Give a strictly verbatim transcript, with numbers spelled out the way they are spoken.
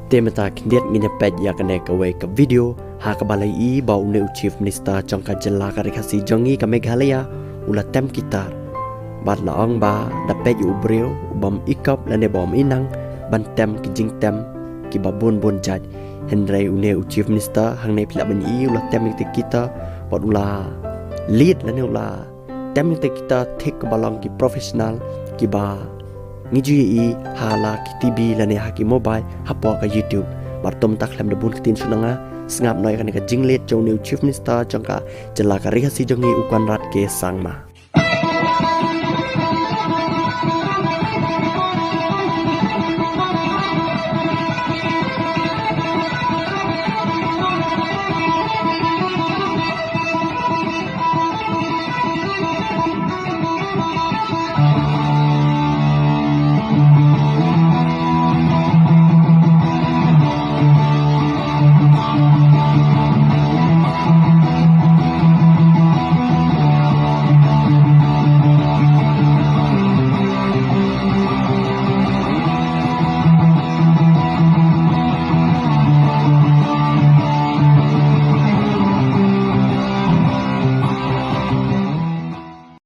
Te mynta khyndiat ngin ïa peit ïa kane kawei ka video ha kaba la ïohi ba une u Chief Minister jong ka jylla ka Ri Khasi jong ngi ka Meghalaya u la tem ki tar. Bad la ong ba da peit ïa u briew u bym ikop lane bym inang ban tem ki jingtem kiba bun bun jait. Hynrei une u Chief Minister hangne phi lah ban ïohi u la tem ïa kita ki tar bad u la leit lane u la tem ïa kita ki tar thik kaba long ki professional kiba ngi ju ïohi ha la ki T V lane ha ki mobile hapoh ka YouTube. Bad to mynta khlem da bun ktien shuh na nga, sngap noh ïa kane ka jingleit jong une u Chief Minister jong ka jylla ka Ri Khasi jong ngi u Conrad K Sangma.